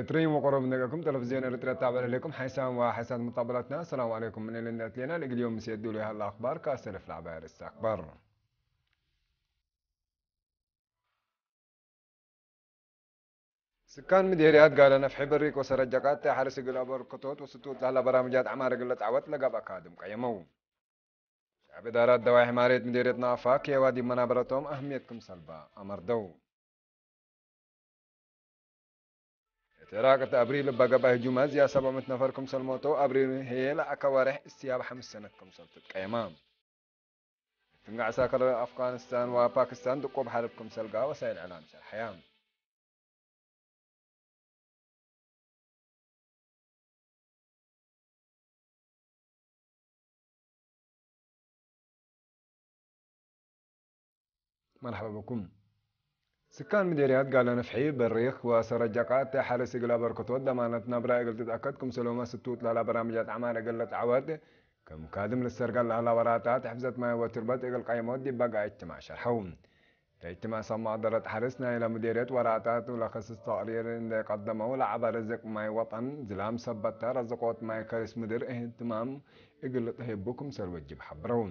ትሪም ወቆሮብ ነገኩም ቴሌቪዝዮን ኤርትራ ታበለ ለኩም ሓይሳን ወሓይሳት ሙጣበላትና። ሰላም ዓለይኩም። ምን ልነት ሌና ለግልዮም ምስ የዱሉ ያህል ኣኽባር ካስተልፍ ላዕባ ርእስ ኣኽባር። ስካን ምዴርያት ጋለ ነፍሒ በሪክ ወሰረጃቃት ሓርስ እግል ኣበርክቶት ወስቱት ላህላ በራምጃት ዓማር እግል ለጣወት ለጋብ ኣካድም ቀየመው። ሻዕብ ዳራት ደዋይ ሕማሬት ምዴርየት ናፋ ኬዋ ዲብ መናበረቶም ኣህምየት ክም ሰልባ ኣመርደው። እቲ ዕራቅ እቲ ኣብሪል እባ ገባይ ህጁማ ዝያ ሰብዓ ምእት ነፈር ክም ሰልሞቶ ኣብሪል ህየ ለኣካ ዋርሕ እስያብ ሓምስ ሰነት ክም ሰልትት ቀየማ። ትንጋዕሳ ከለ ኣፍጋኒስታን ወፓኪስታን ድቆብ ሓርብ ክምሰልጋ ወሳይል ዕላም ሸርሐያ። መርሐባ ብኩም። ስካን ምዴርያት ጋለ ነፍሒ በሪኽ ወሰረጃቃት ሓርስ እግል ኣበርክቶት ደማነት ናብራ እግል ትትኣከድ ክምሰሎመ ስቱት ላላ በራምጃት ዓማር እግል ለትዓወት ከም ካድም ልሰርጋል ላህላ ወራታት ሕፍዘት ማይ ወትርበት እግል ቀይሞት ዲባጋ እጅትማዕ ሸርሐው። ተይትማ ሰማዕ ደረት ሓርስ ናይ ለምዴርየት ወራታት ለኸስስ ተቕሪር እንደ ቀደመው ለዓባ ርዝቅ ማይ ወጠን ዝላም ሰበተ ረዝቆት ማይ ከርስ ምድር እህትማም እግል ልጥሄቡ ክምሰል ወጅብ ሓብረው።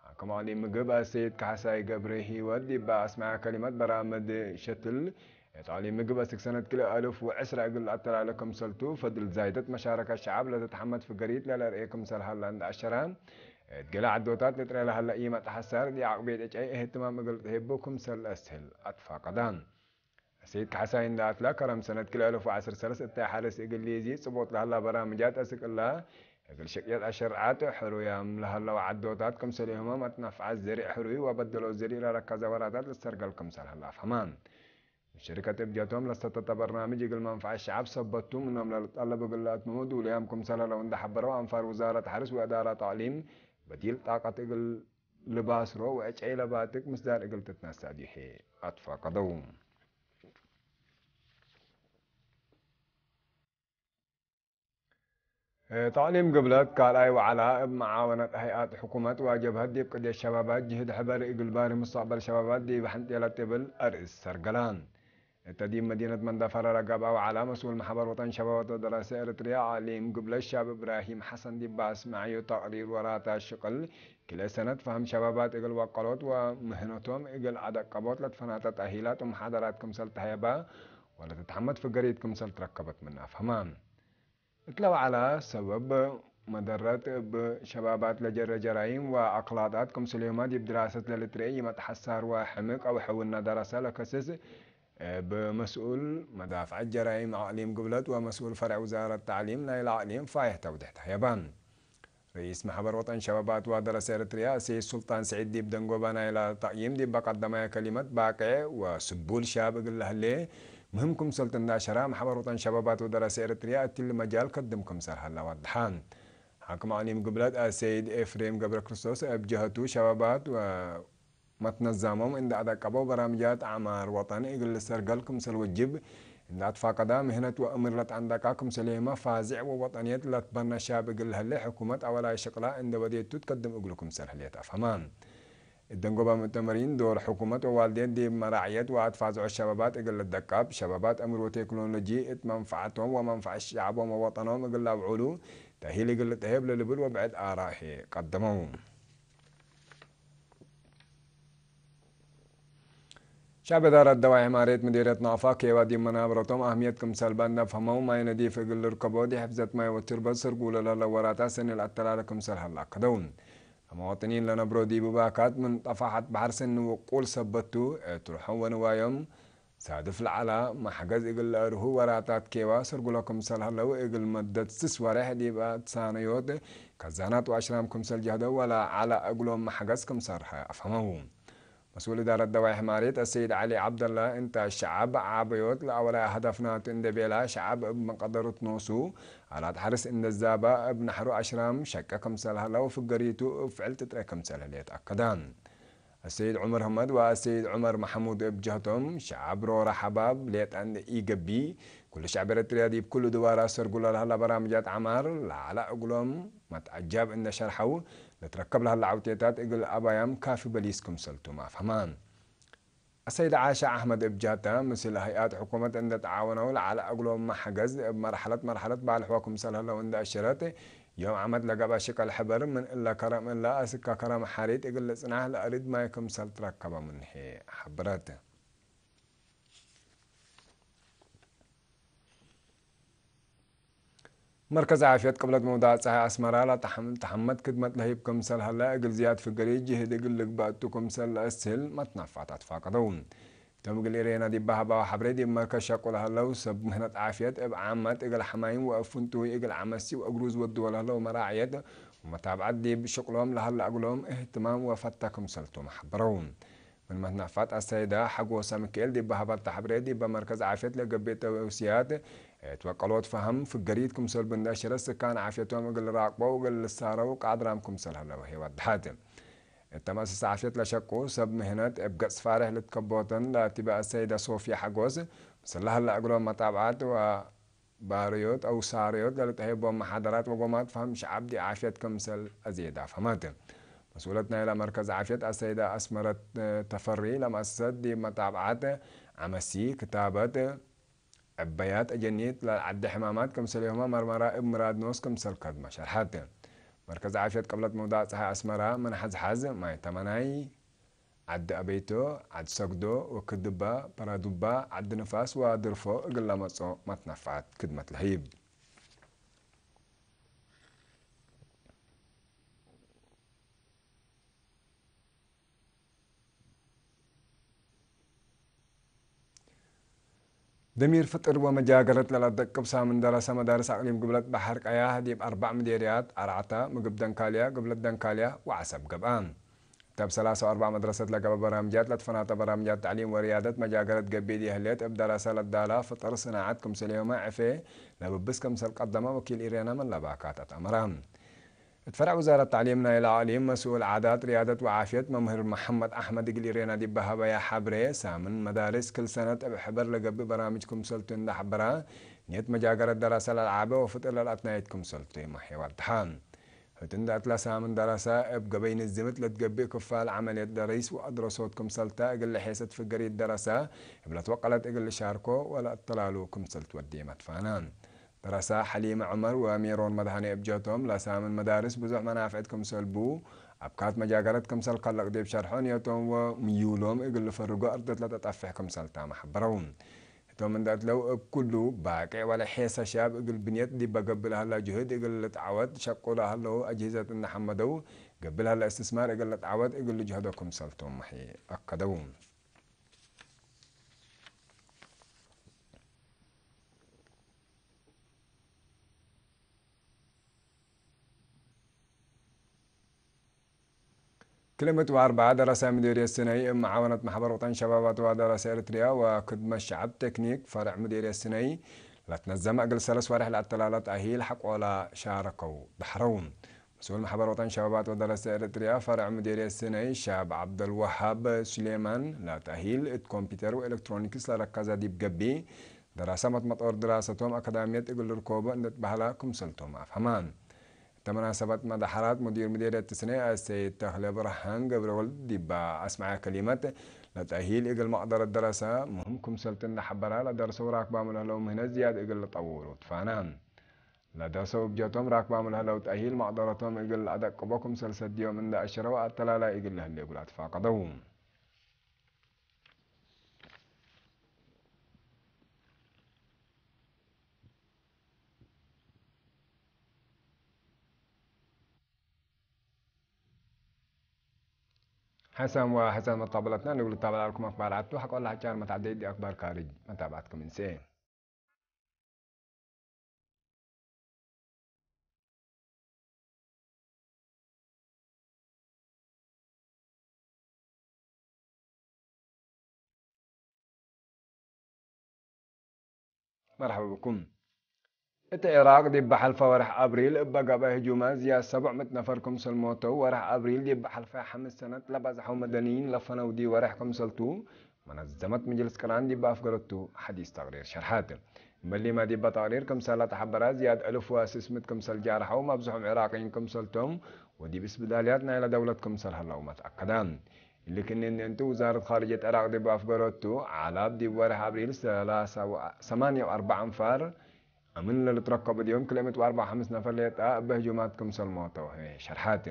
ሓክም ዓሊ ምግብ ኣሰይድ ካሕሳይ ገብረ ህይወት ዲባ ኣስማያ ከሊመት በራምድ ሸትል የጣሊ ምግብ ኣስክ ሰነት ክልኤ ኣልፍ ወዕስራ እግል ኣተላለ ክምሰልቱ ፈድል ዛይደት መሻረከ ሸዓብ ለተተሓመድ ፍገሪት ለለርእየ ክምሰል ሃላ እንዳ ኣሸራ እት ገለ ዓዶታት ልጥረ ለሃላ ኢመት ሓሳር ዲዓቅ ቤት ዕጨይ እህትማም እግል ጥሄቡ ክምሰል ኣስህል ኣትፋቀዳ። ሰይድ ካሕሳይ እንዳ ኣትላ ከረም ሰነት ክልኤ ኣልፍ ወዓሰርተ ሰለስተ እታይ ሓለስ እግል ሊዚ ጽቦት ላህላ በራምጃት ኣስቅላ እግል ሸቅየት ኣሸርዓት ሕሩያም ለሃለዋ ዓዶታት ክምሰል ህማም ኣትናፍዓት ዘሪዕ ሕሩይ ወበደሎ ዘሪዕ ለረካ ዘበራታት ልሰርገል ክምሰል ሃላ ኣፍህማ። ሸሪከት እብጀቶም ለሰተተ በርናምጅ እግል መንፈዓት ሸዓብ ሰበቱ ምኖም ለልጠለብ እግል ለኣትምሙ ድውልያም ክምሰል ለው እንዳሓበረው ኣንፋር ውዛረት ሓርስ ወእዳራ ተዕሊም በዲል ጣቀት እግል ልባስሮ ወዕጨይ ለባትክ ምስዳር እግል ትትነሳ ዲሄ ኣትፋቀደው። ተዕሊም ግብለት ካልኣይ ወዓላ እብ መዓወነት ሃይኣት ሕኩመት ወጀብሀት ዲብ ቅድየት ሸባባት ጅህድ ሕበር እግል ባሪ ሙስተቅበል ሸባባት ዲብ ሐንጤለት እብል ኣርእስ ሰርገላ። እተ ዲብ መዲነት መንደፈረረ ገብአ ወዓላ መስኡል መሕበር ወጠን ሸባባት ወደራሰ ኤርትርያ ዓሊም ግብለት ሻብ እብራሂም ሐሰን ዲብ ኣስመዐዮ ተቅሪር ወራታ ሽቅል ክልኤ ሰነት ፈህም ሸባባት እግል ወቀሎት ወምህነቶም እግል አደቀቦት ለትፈናተት አሂላት ወመሓደራት ክምሰል ተሀየባ ወለትትሐመድ ፍገሪት ክምሰል ትረከበት ምን አፍሀማ። እትለ ወዓላ ሰበብ መደረት እብ ሸባባት ለጀረ ጀራይም ወአክላጣት ክምስልዮማ ዲብ ድራሰት ለልትርኤ ይመት ሐሳር ወሕምቅ አው ሕውና ደረሰ ለከስስ እብ መስኡል መዳፍዐት ጀራይም አቅሊም ግብለት ወመስኡል ፈርዕ ውዛረት ተዕሊም ናይለ አቅሊም ፋይሕ ተውድሕ ተህየባ። ርኢስ ማሕበር ወጠን ሸባባት ወደረሰ ኤርትርያ ሰይድ ሱልጣን ስዒድ ዲብ ደንጎባ ናይለ ተቅይም ዲብ በቀደማየ ከሊመት ባቅዕ ወስቡል ሻብ እግል ለህሌ ምህም ክምሰልት እንዳሸራ ማሕበር ወጠን ሸባባት ወደረሰ ኤርትርያ እትሊ መጃል ከድም ክምሰል ሀላ ወድሓ። ሓክም አቅሊም ግብለት አሰይድ ኤፍሬም ገብረ ክርስቶስ እብ ጀሀቱ ሸባባት ወ መትነዛሞም እንዳ አደቀበው በራምጃት አዕማር ወጠን እግል ልሰርገል ክምሰል ወጅብ እንዳ አትፋቀዳ ምህነት ወእምር ለትአንደቃ ክምሰልየመ ፋዝዕ ወወጠንየት ለትበነ ሻብ እግል ለህለ ሕኩመት አወላይ ሽቅላ እንደ ወዴቱ ትከድም እግሉ ክምሰል ህልየት አፍሀማ። እደንጎባ ሙእተመሪን ዶር ሕኩመት ወዋልዴት ዲብ መራዕየት ወአትፋዝዖ ሸባባት እግል ልደቀብ፣ ሸባባት እምር ወቴክኖሎጂ እት መንፈዓቶም ወመንፈዓት ሸዕቦም ወወጠኖም እግል ለአብዑሉ ተሂል እግል ልጥሄብ ለልብል ወብዕድ አራሄ ቀደመው። ሻብ እዳረት ደዋይ ሕማሬት ምዲርየት ናፋ ኬዋ ዲብ መናብረቶም አህምየት ክምሰል ባንዳ ፈህመው ማይ ነዲፍ እግል ልርከቦ ዲሕፍዘት ማይ ወትርበት ስርጉ ለለለ ወራታ ሰኒ ለአተላለ ክምሰል ሀላ አከደው። ከመዋጥኒን ለነብሮ ዲቡ ባካት ምን ጠፋሓት በሐር ሰኒ ውቁል ሰበቱ እትርሖም ወንዋዮም ሳድፍ ለዓላ ማሕገዝ እግል ለአርሁ ወራታት ኬዋ ስርጉሎ ክምሰል ሀለው እግል መደት ስስ ወሬሕ ዲብ ተሳነዮት ከዛናት ወአሽራም ክምሰል ጀህደው ወላ ዓላ እግሎም ማሕገዝ ክምሰርሐ አፍሀመው። መስኡል እዳረት ደዋይ ሕማሬት አሰይድ ዓሊ ዓብደላ እንተ ሸዓብ ዓበዮት ለአወላይ ሀደፍናት እንደ ቤላ ሸዓብ እብ መቀደሩት ኖሱ አላት ሐርስ እንደ ዛባ እብ ናሕሩ አሽራም ሸቀ ክምሰል ሀለው ፍገሪቱ እብ ፍዕል ትጥረ ክምሰል ህሌት አከዳ። አሰይድ ዑመር ህመድ ወአሰይድ ዑመር መሐሙድ እብ ጀህቶም ሸዓብ ሮራ ሐባብ ሌጣ እንደ ኢገቢ ኩሉ ሸዕብ ኤረትርያ ዲብ ኩሉ ድባራ ሰርጉ ለልሀላ በራምጃት ዐማር ለዐላ እግሎም መትዐጃብ እንደ ሸርሐው ለትረከብ ለሀላ ዐውቴታት እግል አባያም ካፊ በሊስ ክምሰልቱም አፍሀማ። ኣሰይድ ዓሻ ኣሕመድ እብ ጃታ ምስል ሃይኣት ሕኩመት እንደ ተዓወነው ለዓለ ኣግሎም ማሕገዝ እብ መርሐለት መርሐለት ባልሕዋ ክምሰል ህለው እንደ ኣሸረት ዮም ዓመት ለገባ ሽቀል ሕበር ምን እለ ከረም እለ ኣስካ ከረም ሓሪት እግል ልጽናሕ ለእሪድ ማይ ክምሰል ትረከበ ምንሄ ሓብረት። መርከዝ ዓፍየት ቅብለት መውዳእ ፀሓይ ኣስመራ ላተሓመት ክድመት ለህይብ ክምሰል ሃላ እግል ዝያድ ፍገሪ ጅህድ እግል ልግባእ እቱ ክምሰል ለእስህል መትናፋት ኣትፋቀደው። እቶም እግል ኢሬና ዲባ ሃባዊ ሓብሬ ዲብ መርከዝ ሸቁ ለሃለው ሰብ ምህነት ዓፍየት እብ ዓመት እግል ሓማይም ወእብ ፍንቱይ እግል ዓመሲ ወእግሩ ዝወድዎ ለህለው መራዕየት ወመታብዓት ዲብ ሽቅሎም ለሃለ እግሎም እህትማም ወፈታ ክምሰልቶም ሓበረው። ምን መትናፋት ኣሰይዳ ሓጎሳ ሚካኤል ዲባ ሃባታ ሓብሬ ዲባ መርከዝ ዓፍየት ለገብእ ተውስያት እት ወቀሎት ፈሃም ፍገሪት ክምሰል ብንዳሽረ ስካን ዓፍየቶም እግል ራቅቦ እግል ልሳረው ቃድራም ክምሰል ሃለው ሄዋት ድሓት። እተ መእሰሳ ዓፍየት ለሸቁ ሰብ ምህነት እብ ገጽ ፋርሕ ልትከቦተን ለቲባ ኣሰይዳ ሶፊያ ሓጎስ ምስላ ሃላ እግሎም መጣብዓት ወ ባርዮት ኣው ሳርዮት ለልጠሄቦም መሓደራት ወጎማት ፈሃም ሸዓብ ዲ ዓፍየት ክምሰል ኣዜዳ ፈሃመት። መስኡለት ናይላ መርከዝ ዓፍየት ኣሰይዳ ኣስመረት ተፈሪ ለመእሰሰት ዲብ መጣብዓት ዓመሲ ክታበት ዕበያት ኣጀኒት ለዓዲ ሕማማት ክምሰልዮማ መርመራ እብ ምራድ ኖስ ክምሰል ከድማ ሸርሓት። መርከዝ ዓፍየት ቅብለት መውዳእ ፀሓይ ኣስመራ ምን ሓዝሓዝ ማይ ተመናይ ዓዲ ኣበይቶ፣ ዓዲ ሰግዶ፣ ወክድባ፣ ፐራዱባ፣ ዓዲ ንፋስ ወድርፎ እግል ለመጾ መትናፋት ክድመት ለህይብ። ደሚር ፍጥር ወመጃገረት ለላደቅብ ሳምን ደረሰ መዳርስ ኣቅሊም ግብለት ባሕር ቀያህ ዲብ ኣርባዕ ምዴርያት ኣርዓታ፣ ምግብ ደንካልያ፣ ግብለት ደንካልያ ወዓሰብ ገብኣ። እተብ ሰላሳ ወኣርባዕ መድረሰት ለገበ በራምጃት ለትፈናተ በራምጃት ተዕሊም ወርያደት መጃገረት ገቢድ የህሌት እብ ደረሰ ለዳላ ፍጥር ስናዓት ክምሰልዮመ ዕፌ ለብብስ ክምሰል ቀደመ ወኪል ኢሬና መላባካት ኣትኣመራ። እት ፈረዕ ውዛረት ተዕሊም ናይላ ኣቅሊም መስኡል ዓዳት ርያደት ወዓፍየት መምህር መሐመድ ኣሕመድ እግል ኢሬና ዲብ ሃበያ ሓብሬ፣ ሳምን መዳርስ ክል ሰነት እብ ሕበር ለገብእ በራምጅ ክምሰልቱ እንዳ ሐበራ፣ ንየት መጃገረት ደረሰ ለልዓበ ወፍጥር ለልኣትናየት ክምሰልቱ የማሕየዋ ድሓ። ህት እንዳ እትላ ሳምን ደረሰ እብ ገበይ ንዝምት ለትገብእ ክፋል ዓመልየት ደሪስ ወኣድረሶት ክምሰልታ እግል ለሔሰት ፍገሪት ደረሰ እብ ለትወቀለት እግል ልሻርኮ ወለኣተላሉ ክምሰልት ወዴ መትፋና። ደረሳ ሓሊመ ዑመር ወሜሮን መድሃኔ እብ ጀህቶም፣ ለሳምን መዳርስ ብዙሕ መናፍዕት ክምሰልቡ፣ ኣብካት መጃገረት ክምሰል ከለቅ ዲብ ሸርሖ ንየቶም ወምዩሎም እግል ልፈርጎ እርደት ለተጠፍሕ ክምሰልታም ሓበረው። እቶም እንደ እትለው እብ ኩሉ ባቄዕ ወለ ሔሰ ሻብ እግል ብንየት ዲበ ገብእ ለሀላ ጅሁድ እግል ልትዓወት ሸቁ ለሀለው ኣጅሂዘት እንደ ሐመደው፣ ገብእ ለሀለ እስትስማር እግል ልትዓወት እግል ልጅሀዶ ክምሰልቶም መሒ ኣከደው። ክልምት ወኣርባዓ ደረሰ ምዲርየት ስነይ እብ መዓወነት ማሕበር ወጠን ሸባባት ወደረሰ ኤርትርያ ወክድመት ሸዓብ ቴክኒክ ፈርዕ ምዲርየት ስነይ ለትነዘመ እግል ሰለስ ወርሕ ለኣተላለ ተኣሂል ሐቆላ ሻረከው ዳሕረው። መስኡል ማሕበር ወጠን ሸባባት ወደረሰ ኤርትርያ ፈርዕ ምዲርየት ስነይ ሻብ ዓብደልወሃብ ሱሌማን ለተኣሂል እት ኮምፒውተር ወኤሌክትሮኒክስ ለረከዘ ዲብ ገቢ ደራሰ መትመጦር ድራሰቶም ኣካዳሚየት እግል ልርኮቦ እንደትበህላ ክምሰልቶም ኣፍሀማ። እተ መናሰበት መዳሐራት ሙዲር ምዴርየት ትስነይ ኣሰይድ ተኽለ ብርሃን ገብረወልድ ዲባ ኣስማዐ ከሊመት፣ ለተእሂል እግል መቅደረት ደረሰ ምህም ክምሰልት እንደሐበራ፣ ለደርሰው ራክባሙ ለህለው ምህነት ዝያድ እግል ልጠውሩ ትፋና። ለደርሰው እብጀቶም ራክባሙ ለህለው ተእሂል መቅደረቶም እግል ለአደቅቦ ክምሰል ሰድዮም እንደ አሸረው አተላላይ እግል ለህሌ እጉል ኣትፋቀደው። حسن وحسن متابعتنا نقول تابع لكم أخبار عدتو حق الله حجار متعدد أخبار خارج متابعتكم إنسان. مرحبا بكم. እት ዒራቅ ዲብ በሐልፈ ወርሕ ኣብሪል እበ ገብአ ህጁማት ዝያድ ሰቡዕ ምእት ነፈር ክምሰል ሞተው፣ ወርሕ ኣብሪል ዲብ በሐልፈ ሐምስ ሰነት ለበዝሐው መደንይን ለፈነው ዲ ወርሕ ክምሰልቱ መነዘመት ምጅልስ ቅራን ዲብ ኣፍገረቱ ሐዲስ ተቅሪር ሸርሐት። እምበሊመ ዲበ ተቅሪር ክምሰል ለተሐበረ ዝያድ እልፍ ወስስ ምእት ክምሰል ጃርሐው፣ መብዝሖም ዒራቅይን ክምሰልቶም ወዲብ እስብዳልያት ናይለ ደውለት ክምሰል ሀለው መትአከደ። ልክን እንቱ ውዛረት ኻርጀት ዕራቕ ዲብ ኣፍገረቱ ዓላብ ዲብ ወርሕ ኣብሪል ሰላሳ ሰማንያ ወኣርባዓ ኣንፋር ኣምን ለልትረከቡ ዲዮም ክልኤ ሚእቲ ወኣርባዓ ወሓምስ ነፈር ሌጣ እበ ህጁማት ክምሰል ሞተው ሸርሓት።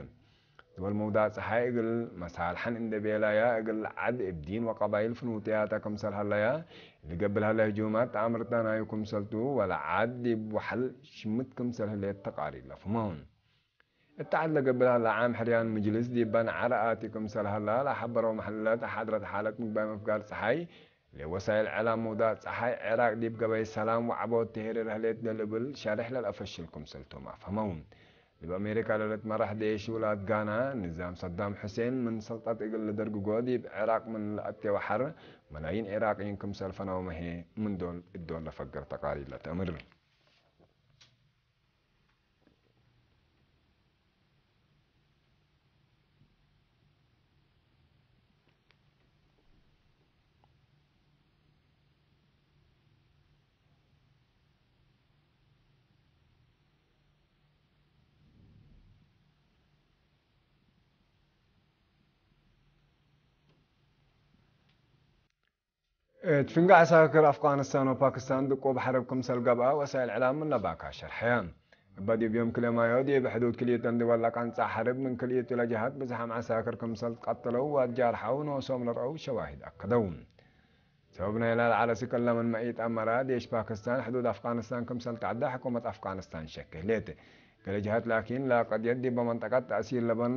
ድወል መውዳእ ጸሓይ እግል መሳልሐን እንደ ቤላያ እግል ዓድ እብ ዲን ወቀባይል ፍንውጥያታ ክምሰል ሀለያ ልገብር ሀለ ህጁማት ተኣምርታ ናዩ ክምሰልቱ ወላ ዓድ ዲብ ወሐል ሽምት ክምሰል ህሌት ተቃሪር ለፍመውን። እታ ዓድ ለገብር ሀላ ዓም ሕርያን ምጅልስ ዲበን ዓረ ኣቲ ክምሰል ሀላ ለሐበረው መሐለለት ሓድረት ሓለት ምግባይ መፍጋር ጸሓይ ለወሳይል ዕላም መውዳእ ጸሓይ ዕራቅ ዲብ ገበይ ሰላም ወዐቦት ተሄርር ህሌት ለልብል ሸርሕ ለልአፈሽል ክምሰልቶም ኣፍሀመው። ዲብ ኣሜሪካ ለልትመራሕ ዴሽ ውላድ ጋና ንዛም ሰዳም ሑሴን ምን ሰልጠት እግል ልደርግጎ ዲብ ዕራቅ ምን ለአቴ ወሐር መላይን ዕራቅይን ክምሰል ፈነው መሄ ምን ዶል እዶል ለፈገር ተቃሪር ለተእምር። እት ፍንጋዕ ሳክር ኣፍጋኒስታን ወፓክስታን ድቁብ ሐርብ ክምሰል ገብአ ወሳይል ዕላም ምን ለባካ ሸርሐያ። እባ ዲብ ዮም ክሌማዮ ዲብ ሕዱድ ክልኢተን ድወል ለቀንጻ ሐርብ ምን ክልኢቱ ለጀሃት ብዝሓም ዐሳክር ክምሰል ቀተለው ወአጃርሐው ኖሶም ለርአው ሸዋሂድ ኣከደው። ሰበብ ናይላ ለዐለ ስከላ ምን መኢት ኣመራ ዴሽ ፓክስታን ሕዱድ ኣፍጋኒስታን ክምሰል ተዐደ ሕኩመት ኣፍጋኒስታን ሸክ ህሌት። ገሌ ጀሃት ላኪን ለቀድየት ዲበ መንጠቀት ተእሲር ለበን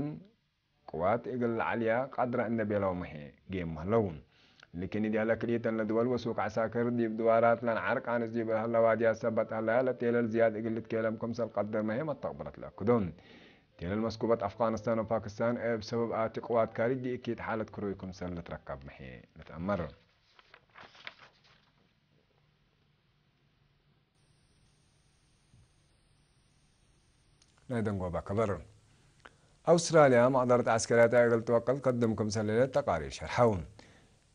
ቅዋት እግል ለዓልያ ቃድረ እንደ ቤለው መሄ ጌም ምህለው። ልክን ዲህለ ክልኢተን ለድወል ወሱቅ ዐሳክር ዲብ ድዋራት ለንዓር ቃንስ ዲብ ለሀለ ዋድያ ሰበት ሀለያ ለቴለል ዝያድ እግል ልትኬለም ክምሰል ቀድር መሄ መተቅብረት ለአክዶ። ቴለል መስኩበት ኣፍጋኒስታን ወፓክስታን እብ ሰበብ ኣቲ ቅዋት ካሪጅ ዲእኪት ሓለት ክሩይ ክምሰል ልትረከብ መሄ ልትአመር። ናይ ደንጎባ ከበር። ኣውስትራልያ መቕደረት ዓስከርያት እግል ትወቅል ከድም ክምሰል ለይለት ተቃሪር ሸርሐው።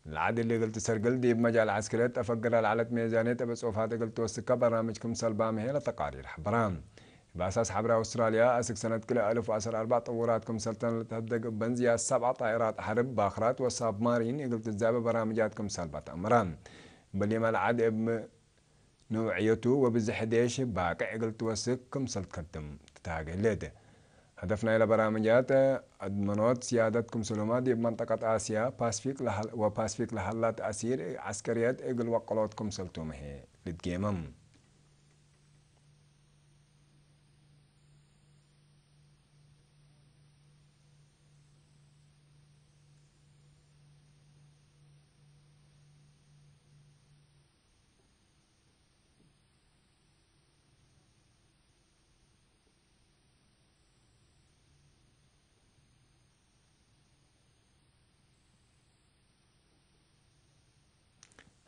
ለዓድ እሊ እግል ትሰርግል ዲብ መጃል ዓስከርያት ተፈግር ለዓለት ሜዛንየት እብ ጽሑፋት እግል ትወስከ በርናምጅ ክምሰል ባምሄ ለተቃሪር ሐበራ። እብ ኣሳስ ሐብሪ ኣውስትራልያ ኣስክ ሰነት ክልኤ እልፍ ወዐስር ኣርባዕ ጥውራት ክምሰልተን ለተህደግ እበን ዝያድ ሰብዓ ጣይራት ሐርብ ባኽራት ወሳብማሪን እግል ትዛበ በርናምጃት ክምሰል ባተአምራ። በሊመ ለዓድ እብ ንውዕየቱ ወብዝሒ ዴሽ ባቅዕ እግል ትወስክ ክምሰል ትከድም ትታገለት። ሀደፍ ናይለ በራምጃት አድመኖት ስያደት ክምሰሉማ ዲብ መንጠቀት አስያ ፓስፊክ ለሀል-፣ ወፓስፊክ ለሀላ ተእሲር ዐስከርየት እግል ወቀሎት ክምሰልቱ መሄ ልትጌመም።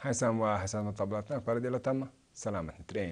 ሓይሳም ወሓሳብ መጣብላትና ኳረድ የለታማ ሰላመት ንትርኤ።